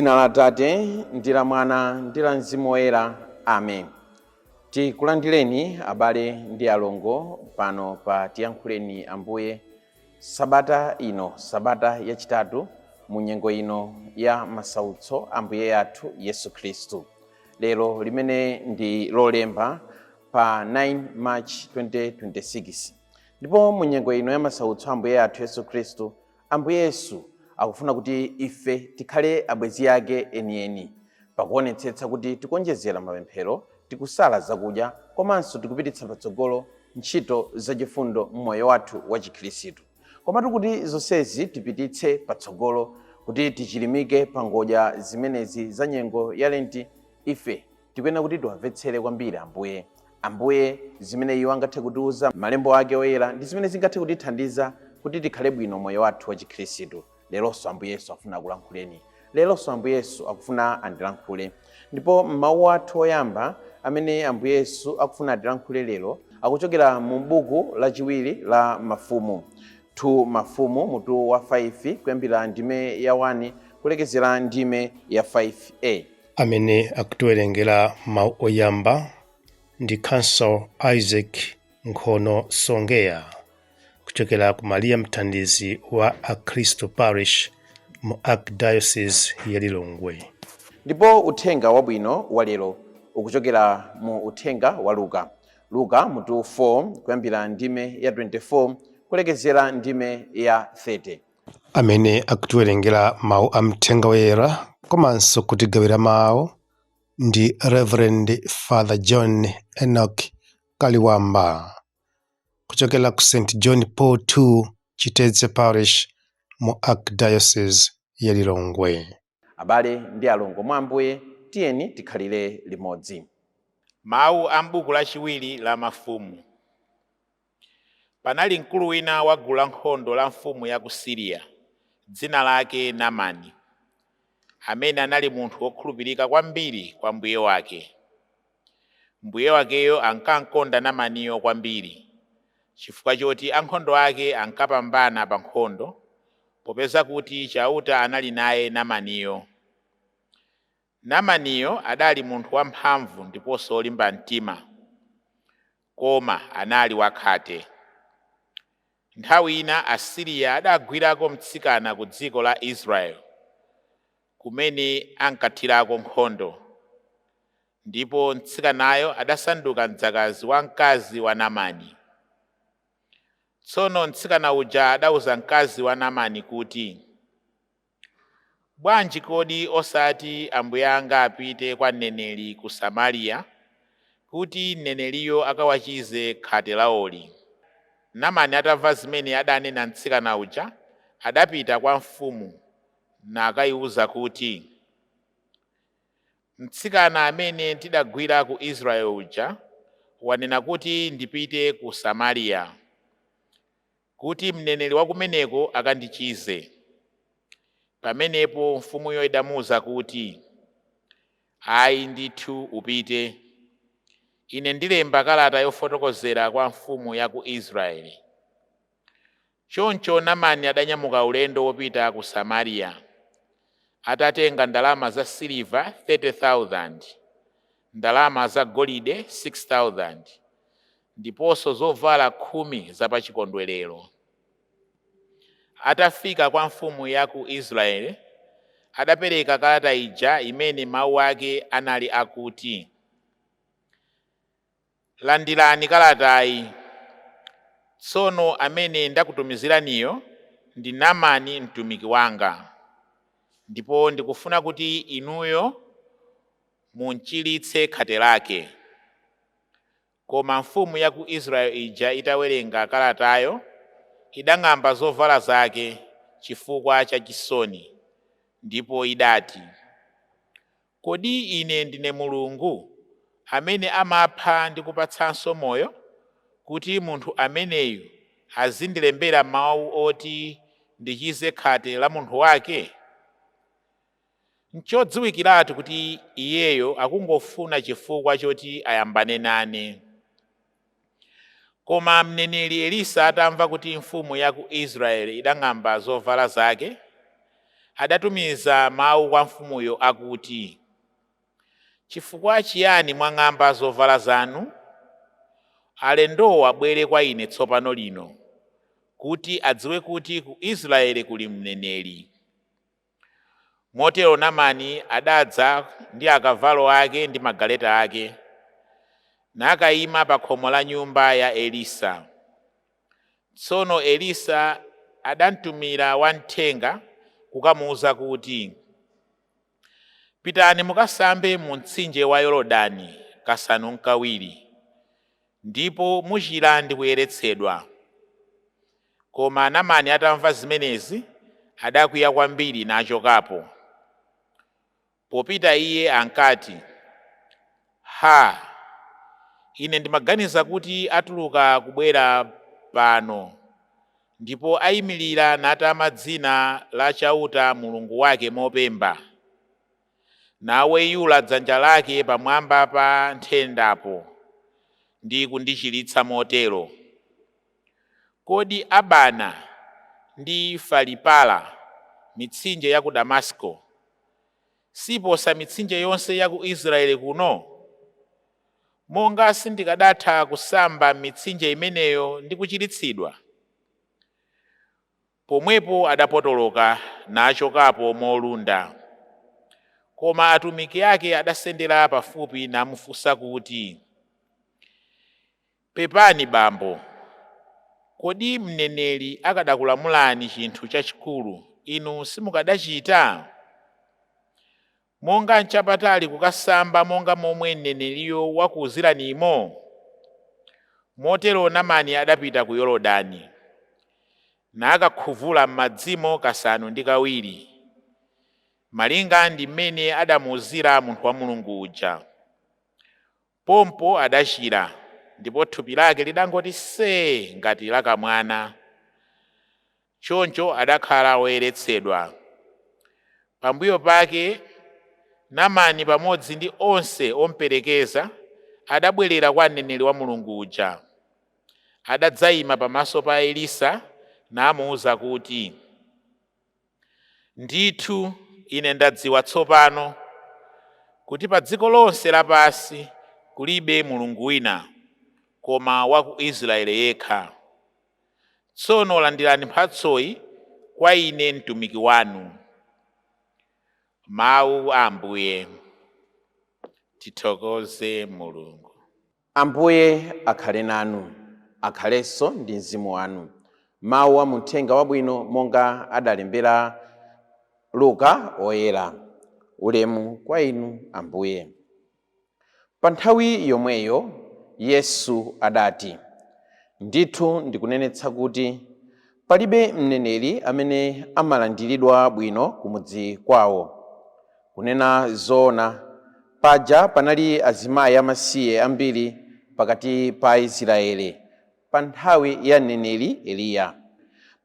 M'dzina la Atate ndi la Mwana ndi la Mzimu Woyera, amen. Tikulandireni abale ndi alongo pano pa Tiyankhuleni Ambuye sabata ino, sabata yachitatu mu nyengo ino ya masautso Ambuye athu Yesu Khristu. Lero limene ndi Lolemba pa 9 March 2026. Ndipo mu nyengo ino ya masautso Ambuye athu Yesu Khristu, Ambuye Yesu akufuna kuti ife tikhale abwenzi ake enieni pakuonetsetsa kuti tikuonjezera mapemphero, tikusala zakudya komanso tikupititsa patsogolo ntchito zachifundo m'moyo wathu wa Chikhristu. Komatu kuti zonsezi tipititse patsogolo kuti tichilimike pa ngodya zimenezi za nyengo ya Lenti, ife tikuyenera kuti tiwamvetsere kwambiri Ambuye. Ambuye zimene iwo angathe kutiuza malembo ake oyera ndi zimene zingathe kutithandiza kuti tikhale bwino moyo wathu wa Chikhristu. Leronso Ambuye Yesu afuna akulankhuleni. Leronso Ambuye Yesu akufuna andilankhule. Ndipo mawu athu oyamba amene Ambuye Yesu akufuna atilankhule lero akuchokera mu buku lachiwiri la Mafumu. 2 Mafumu mutu wa 5 kuyambira ndime ya 1 kulekezera ndime ya 5a. Amene akutiwerengera mawu oyamba ndi Counsel Isaac Nkhono Songea kuchokera ku Maria Mthandizi wa Akhristu Parish mu Archdiocese ya Lilongwe. Ndipo uthenga wabwino wa lero ukuchokera mu uthenga wa Luka. Luka mutu 4 kuyambira ndime ya 24 kulekezera ndime ya 30. Amene akutiwerengera mawu a Mthenga Woyera komanso kutigawira mawu ndi Reverend Father John Enoch Kaliwamba kuchokera ku St John Paul II Chitedze Parish mu Archdiocese ya Lilongwe. Abale ndi alongo mwa Ambuye, tiyeni tikhalire limodzi. Mawu a m'buku lachiwiri la Mafumu. Panali mkulu wina wa gulu lankhondo la mfumu ya ku Siriya, dzina lake Namani, amene anali munthu wokhulupirika kwambiri kwa mbuye wake. Mbuye wakeyo ankamkonda Namaniyo kwambiri, chifukwa choti ankhondo ake ankapambana pa nkhondo, popeza kuti Chauta anali naye Namaniyo. Namaniyo adali munthu wamphamvu ndiponso wolimba mtima, koma anali wakhate. Nthawi ina Asiriya adagwirako mtsikana ku dziko la Israeli, kumene ankathirako nkhondo, ndipo mtsikanayo adasanduka mdzakazi wamkazi wa Namani. Tsono mtsikana uja adauza mkazi wa Namani kuti, "Bwanji kodi osati ambuye anga apite kwa mneneri ku Samariya, kuti mneneriyo akawachize khate lawoli?" Namani atamva zimene adanena mtsikana uja, adapita kwa mfumu nakayiwuza kuti, "Mtsikana amene tidagwira ku Israeli uja wanena kuti ndipite ku Samariya, kuti mneneri wa kumeneko akandichize." Pamenepo mfumuyo idamuwuza kuti, "Ayi ndithu, upite. Ine ndilemba kalata yofotokozera kwa mfumu ya ku Israeli." Choncho Namani adanyamuka ulendo wopita ku Samariya, atatenga ndalama za siliva 30,000, ndalama za golide 6,000 ndiponso zovala 10 zapachikondwerero. Atafika kwa mfumu ya ku Israeli, adapereka kalata ija imene mawu ake anali akuti, "Landirani kalatayi. Tsono amene ndakutumiziraniyo ndi Namani mtumiki wanga, ndipo ndikufuna kuti inuyo munchiritse khate lake." Koma mfumu ya ku Israeli ija itawerenga kalatayo, idang'amba zovala zake chifukwa cha chisoni, ndipo idati, "Kodi ine ndine Mulungu amene amapha ndi kupatsanso moyo, kuti munthu ameneyu azindilembera mawu oti ndichize khate la munthu wake? Nchodziwikiratu kuti iyeyo akungofuna chifukwa choti ayambane nane." Koma mneneri Elisa atamva kuti mfumu ya ku Israeli idang'amba zovala zake, adatumiza mawu kwa mfumuyo akuti, Chifukwa chiyani mwang'amba zovala zanu? Alendowo abwere kwa ine tsopano lino, kuti adziwe kuti ku Israeli kuli mneneri. Motero Naamani adadza ndi akavalo ake ndi magaleta ake, nakayima pa khomo la nyumba ya Elisa. Tsono Elisa adamtumira wamthenga kukamuwuza kuti, Pitani mukasambe mu mtsinje wa Yorodani kasanu n'kawiri, ndipo muchira ndi kuyeretsedwa. Koma Naamani atamva zimenezi adakwiya kwambiri nachokapo. Popita iye ankati, Ha, ine ndimaganiza kuti atuluka kubwera pano, ndipo ayimirira natama dzina la Chauta Mulungu wake mopemba, naweyula dzanja lake pamwamba pa nthendapo ndi kundichiritsa motero. Kodi Abana ndi Faripara, mitsinje ya ku Damasiko, siposa mitsinje yonse ya ku Israeli kuno? Monga sindikadatha kusamba mitsinje imeneyo ndi kuchiritsidwa? Pomwepo adapotoloka nachokapo molunda. Koma atumiki ake adasendera pafupi namufunsa kuti, Pepani bambo, kodi mneneri akadakulamulani chinthu chachikulu inu simukadachita? Monga nchapatali kukasamba monga momwe mneneriyo wakuwuziranimo? Motero Naamani adapita ku Yorodani, nakakhuvula m'madzimo kasanu ndi kawiri, malinga ndi mmene adamuwuzira munthu wa Mulungu uja. Pompo adachira, ndipo thupi lake lidangoti see ngati la kamwana. Choncho adakhala woyeretsedwa. Pambuyo pake Naamani pamodzi ndi onse omperekeza adabwerera kwa mneneri wa Mulungu uja. Adadzayima pamaso pa Elisa namuwuza kuti, Ndithu ine ndadziwa tsopano kuti pa dziko lonse lapansi kulibe Mulungu wina koma wa ku Israeli yekha. Tsono landirani mphatsoyi kwa ine mtumiki wanu. Mawu a Ambuye. Tithokoze Mulungu. Ambuye akhale nanu, akhalenso ndi mzimu wanu. Mawu a muthenga wabwino monga adalembera Luka oyera. Ulemu kwa inu Ambuye. Pa nthawi yomweyo Yesu adati, Ndithu ndikunenetsa kuti palibe mneneri amene amalandiridwa bwino kumudzi kwawo. Kunena zoona, paja panali azimayi amasiye ambiri pakati pa Aisraeli pa nthawi ya mneneri Eliya,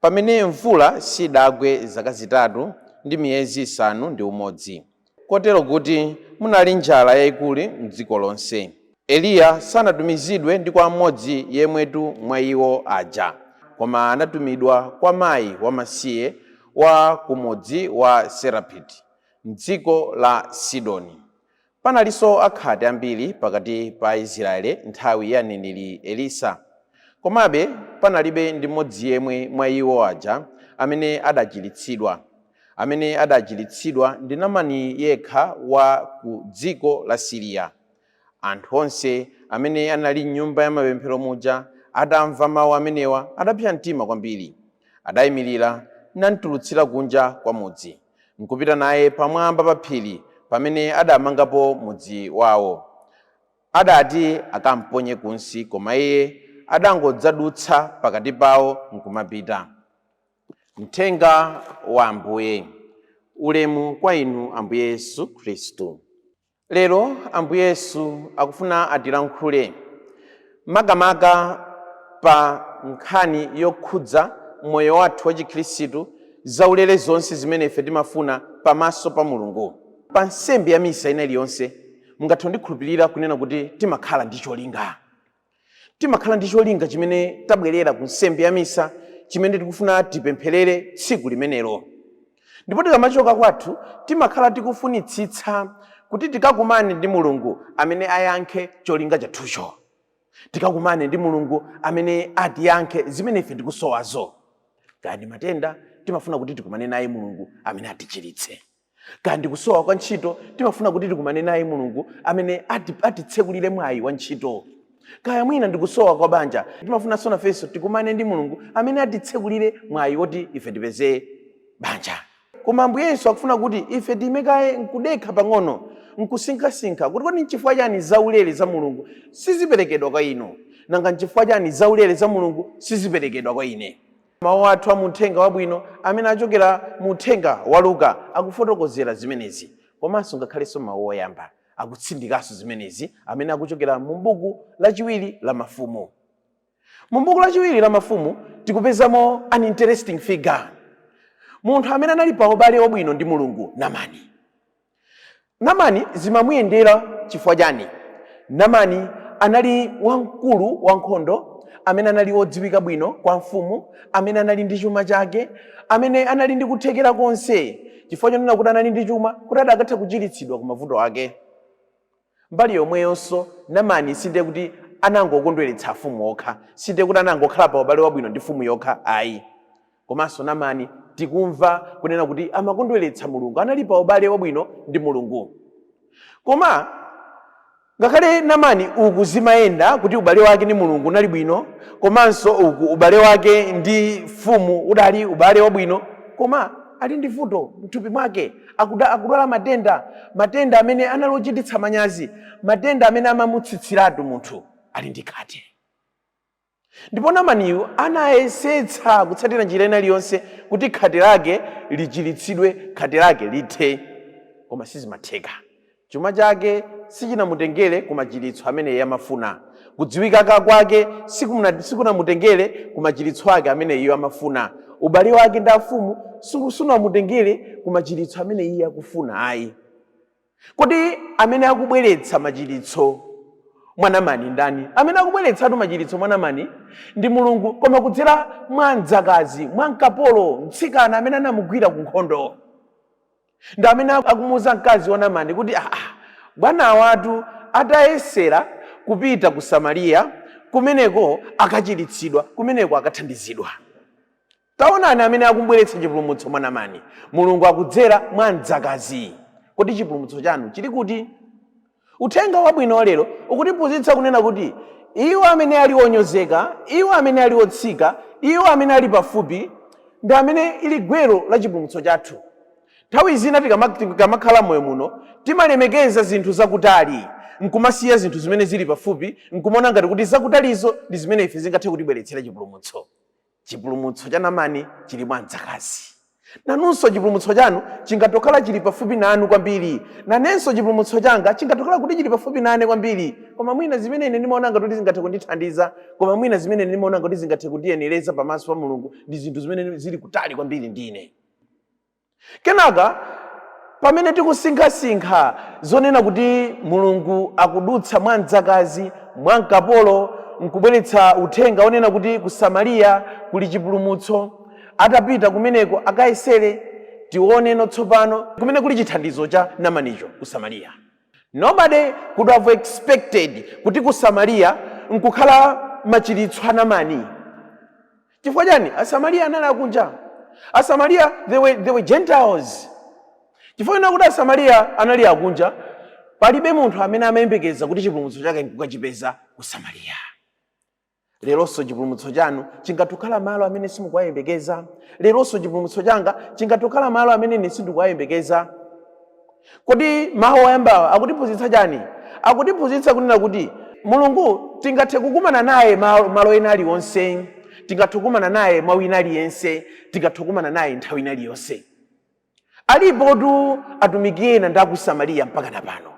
pamene mvula sidagwe zaka 3 ndi miyezi 6, kotero kuti munali njala yayikulu m'dziko lonse. Eliya sanatumizidwe ndi kwa mmodzi yemwetu mwa iwo aja, koma anatumidwa kwa mayi wamasiye wa kumudzi wa Serapiti, m'dziko la Sidoni. Panalinso akhate ambiri pakati pa Aisraeli nthawi ya mneneri Elisa. Komabe panalibe ndi mmodzi yemwe mwa iwo aja amene adachiritsidwa. Amene adachiritsidwa ndi Namani yekha wa ku dziko la Siriya. Anthu onse amene anali m'nyumba ya mapemphero muja atamva mau amenewa, adapsa mtima kwambiri. Adaimirira namtulutsira kunja kwa mudzi, nkupita naye pamwamba pa phiri pamene adamangapo mudzi wao. Adati akamponye kunsi, koma iye adangodzadutsa pakati pao nkumapita. Mthenga wa Ambuye. Ulemu kwa inu Ambuye Yesu Khristu. Lero Ambuye Yesu akufuna atilankhule makamaka pa nkhani yokhudza moyo wathu wa Chikhristu, zaulere zonse zimene ife timafuna pamaso pa Mulungu. Pa nsembe ya misa ina iliyonse mungathe kundikhulupirira kunena kuti timakhala ndi cholinga. Timakhala ndi cholinga chimene tabwerera ku nsembe ya misa, chimene tikufuna tipempherere tsiku limenelo. Ndipo tikamachoka kwathu timakhala tikufunitsitsa kuti tikakumane ndi Mulungu amene ayankhe cholinga chathucho, tikakumane ndi Mulungu amene atiyankhe zimene ife tikusowazo. Kaya ndi matenda, timafuna kuti tikumane naye Mulungu amene atichiritse. Kaya ndi kusowa kwa ntchito, timafuna kuti tikumane naye Mulungu amene atitsekulire mwayi wa ntchito. Kaya mwina ndi kusowa kwa banja, timafunanso nafenso tikumane ndi Mulungu amene atitsekulire mwayi woti ife tipeze banja. Koma Ambuye Yesu akufuna kuti ife tiyime kaye nkudekha pang'ono, nkusinkhasinkha kuti kodi nchifukwa chani zaulere za Mulungu siziperekedwa kwa inu? Nanga nchifukwa chani zaulere za Mulungu siziperekedwa kwa ine? Mawu athu a mu Uthenga Wabwino amene achokera mu Uthenga wa Luka akufotokozera zimenezi. Komanso ngakhalenso mawu oyamba akutsindikanso zimenezi amene akuchokera mu buku lachiwiri la Mafumu. Mu buku lachiwiri la Mafumu tikupezamo an interesting figure, munthu amene anali pa ubale wabwino ndi Mulungu, Namani. Namani zimamuyendera chifukwa chani? Namani anali wamkulu wa nkhondo amene anali wodziwika bwino kwa mfumu, amene anali ndi chuma chake, amene anali ndi kuthekera konse, chifukwa chonena kuti anali ndi chuma, kuti adakatha kuchiritsidwa ku mavuto ake. Mbali yomweyonso, Namani sindiye kuti anangokondweretsa afumu okha, sindiye kuti anangokhala pa ubale wabwino ndi mfumu yokha ayi. Komanso Namani tikumva kunena kuti amakondweretsa Mulungu, anali pa ubale wabwino ndi Mulungu. Koma ngakhale Namani uku zimayenda kuti ubale wake ndi Mulungu unali bwino, komanso uku ubale wake ndi mfumu udali ubale wabwino, koma ali ndi vuto mthupi mwake, akudwala matenda, matenda amene anali ochititsa manyazi, matenda amene amamutsitsiratu munthu, ali ndi khate. Ndipo Namaniyu anayesetsa kutsatira njira ina iliyonse kuti khate lake lichiritsidwe, khate lake lithe, koma sizimatheka. Chuma chake sichinamutengere ku machiritso amene iye amafuna. Kudziwika kwake sikunamutengere ku machiritso ake amene iye amafuna. Ubale wake ndi afumu sunamutengere ku machiritso amene iye akufuna ayi. Kodi amene akubweretsa machiritso mwa Namani ndani? Amene akubweretsatu machiritso mwa Namani ndi Mulungu, koma kudzera mwa mdzakazi, mwa mkapolo, mtsikana amene anamugwira ku nkhondo. Ndi amene akumuuza mkazi wa Namani kuti, bwana watu atayesera kupita ku Samariya, kumeneko akachiritsidwa, kumeneko akathandizidwa. Taonani amene akubweretsa chipulumutso mwa Namani. Mulungu akudzera mwa mdzakazi. Kodi chipulumutso chanu chili kuti? Uthenga Wabwino wa lero ukutiphunzitsa kunena kuti iwo amene ali onyozeka, iwo amene ali otsika, iwo amene ali pafupi ndi amene ili gwero la chipulumutso chathu. Nthawi zina tikamakhala moyo muno timalemekeza zinthu zakutali nkumasiya zinthu zimene zili pafupi, nkumaona ngati kuti zakutalizo ndi zimene ife zingathe kutibweretsera chipulumutso. Chipulumutso cha Namani chili mwa mdzakazi. Nanunso chipulumutso chanu chingatokhala chili pafupi nanu kwambiri. Nanenso chipulumutso changa chingatokhala kuti chili pafupi nane kwambiri. Koma mwina zimene ine ndimaona ngati kuti zingathe kundithandiza, koma mwina zimene ine ndimaona ngati zingathe kundiyenereza pamaso pa Mulungu ndi zinthu zimene zili kutali kwambiri ndi ine. Kenaka pamene tikusinkhasinkha zonena kuti Mulungu akudutsa mwa mdzakazi, mwa mkapolo, nkubweretsa uthenga onena kuti ku Samariya kuli chipulumutso, atapita kumeneko akayesere, tioneno tsopano kumene kuli chithandizo cha Namanicho ku Samariya. Nobody could have expected kuti ku Samariya nkukhala machiritso a Namani. Chifukwa chani? Asamariya anali akunja. Asamariya, they were Gentiles. Chifukwa china kuti Asamariya anali akunja, palibe munthu amene amayembekeza kuti chipulumutso chake nkukachipeza ku Samariya. Leronso chipulumutso chanu chingatokhala malo amene simukuwayembekeza. Leronso chipulumutso changa chingatokhala malo amene ine sindikuwayembekeza. Kodi mawu oyambawa akutiphunzitsa chani? Akutiphunzitsa kunena kuti Mulungu tingathe kukumana naye malo ena aliwonse, tingathe kukumana naye mwa wina aliyense, tingathe kukumana naye nthawi ina iliyonse. Alipotu atumiki ena ndi aku Samariya mpaka na pano.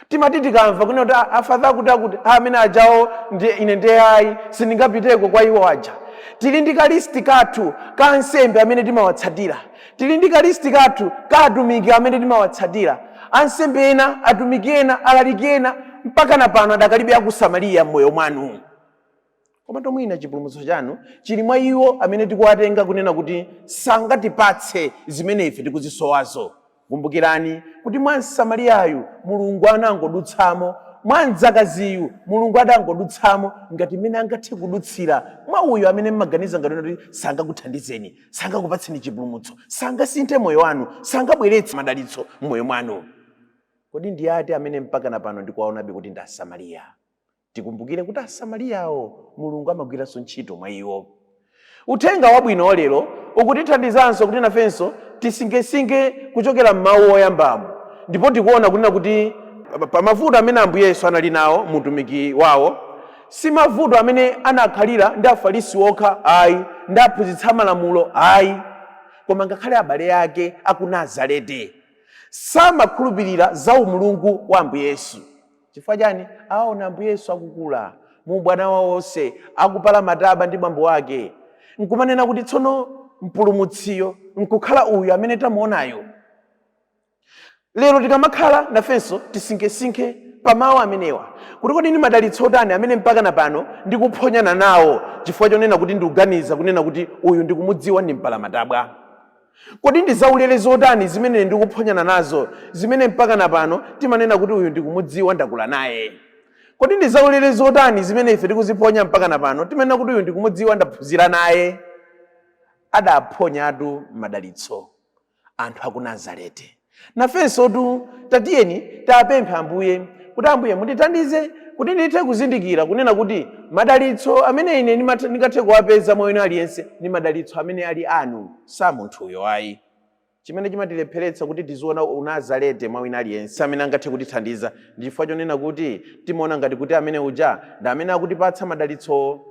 Timati tikamva kunena kuti afather akuti akuti amene ajawo ndi ine ndiye ayi, sindingapiteko kwa iwo aja. Tili ndi kalist kathu ka ansembe amene timawatsatira, tili ndi kalist kathu ka atumiki amene timawatsatira. Ansembe ena, atumiki ena, alaliki ena mpaka na pano adakalibe aku Samariya m'moyo mwanu. Komatu mwina chipulumutso chanu chili mwa iwo amene tikuwatenga kunena kuti sangatipatse zimene ife tikuzisowazo. Kumbukirani kuti mwa Msamariyayu Mulungu anangodutsamo, mwa mdzakaziyu Mulungu adangodutsamo ngati mmene angathe kudutsira mwa uyu amene mmaganiza ngati kuti sangakuthandizeni, sangakupatseni chipulumutso, sangasinthe moyo wanu, sangabweretse madalitso m'moyo mwanu. Kodi ndi ati amene mpakana pano ndikuwaonabe kuti ndi Asamariya? Tikumbukire kuti Asamariyawo Mulungu amagwiranso ntchito mwa iwo. Uthenga Wabwino wa lero ukutithandizanso kuti nafenso tisinkhesinkhe kuchokera m'mawu oyambamo, ndipo tikuona kunena kuti pa mavuto amene Ambuye Yesu anali nawo mu utumiki wawo, si mavuto amene anakhalira ndi Afarisi okha ayi, ndi aphunzitsi amalamulo ayi, koma ngakhale abale ake a ku Nazarete samakhulupirira za umulungu wa Ambuye Yesu. Chifukwa chani? Awaona Ambuye Yesu akukula mu ubwana wawo wonse, akupala matabwa ndi bambo wake, nkumanena kuti tsono Mpulumutsiyo nkukhala uyu amene tamuonayo. Lero tikamakhala nafenso tisinkhesinkhe pa mawu amenewa, kuti kodi ndi madalitso otani amene mpakana pano ndikuphonyana nawo chifukwa chonena kuti ndikuganiza kunena kuti uyu ndikumudziwa ndi mpalamatabwa. Kodi ndi zaulere zotani zimene ndikuphonyana nazo zimene mpakana pano timanena kuti uyu ndikumudziwa, ndakula naye? Kodi ndi zaulere zotani zimene ife tikuziphonya mpakana pano timanena kuti uyu ndikumudziwa, ndaphunzira naye? Adaphonyatu madalitso anthu aku Nazarete. Nafensotu tatiyeni tiwapemphe Ambuye kuti Ambuye mundithandize kuti ndithe kuzindikira kunena kuti madalitso amene ine ndingathe kuwapeza mwa wina aliyense ndi madalitso amene ali anu, sa munthuyo ayi. Chimene chimatilepheretsa kuti tiziona unazarete mwa wina aliyense amene angathe kutithandiza ndi chifukwa chonena kuti timaona ngati kuti amene uja ndi amene akutipatsa madalitsowo.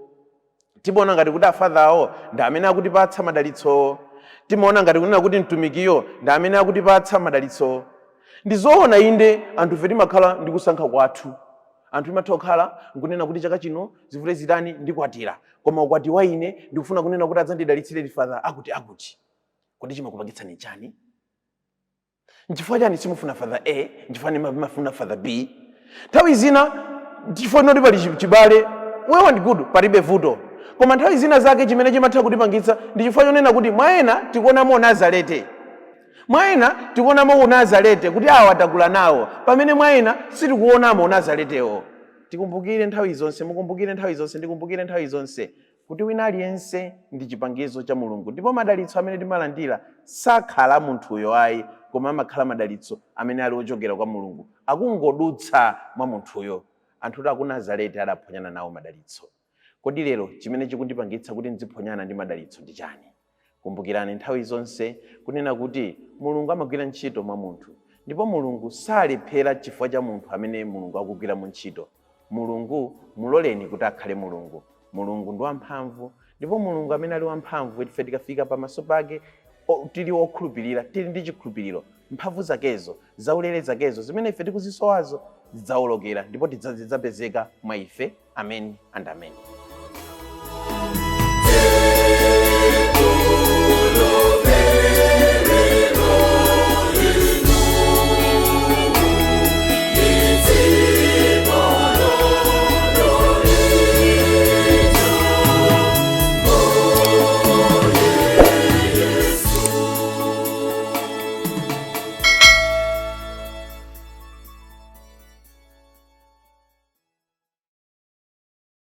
Timaona ngati kuti afadhawo ndi amene akutipatsa madalitsowo. Timaona ngati kunena kuti mtumikiyo ndi amene akutipatsa madalitsowo. Ndi zoona inde, anthufe timakhala ndi kusankha kwathu. Anthu timatha kukhala nkunena kuti chaka chino zivute zitani ndikwatira, koma ukwati wa ine ndikufuna kunena kuti adzandidalitsire ndi father akuti akuti. Kodi chimakupangitsani chani? Nchifukwa chani simufuna Father A? Nchifukwa chani mumafuna Father B? Nthawi zina chifukwa choti pali chibale, well and good, palibe vuto. Koma nthawi zina zake chimene chimatha kutipangitsa ndi chifukwa chonena kuti mwa ena tikuonamo Unazarete. Mwa ena tikuonamo Unazarete kuti awa takula nawo, pamene mwa ena sitikuonamo Unazaretewo. Tikumbukire nthawi zonse, mukumbukire nthawi zonse, ndikumbukire nthawi zonse kuti wina aliyense ndi chipangizo cha Mulungu ndipo madalitso amene timalandira sakhala a munthuyo ayi koma amakhala madalitso amene ali ochokera kwa Mulungu akungodutsa mwa munthuyo. Anthutu aku Nazareti adaphonyana nawo madalitso. Kodi lero chimene chikundipangitsa kuti ndziphonyana ndi madalitso ndi chani? Kumbukirani nthawi zonse kunena kuti Mulungu amagwira ntchito mwa munthu ndipo Mulungu salephera chifukwa cha munthu amene Mulungu akugwiramo ntchito. Mulungu muloleni kuti akhale Mulungu. Mulungu ndi wamphamvu ndipo Mulungu amene ali wamphamvu ife tikafika pamaso pake tili okhulupirira, tili ndi chikhulupiriro, mphamvu zakezo, zaulere zakezo zimene ife tikuzisowazo zidzawolokera ndipo zidzapezeka mwa ife. Amen and amen.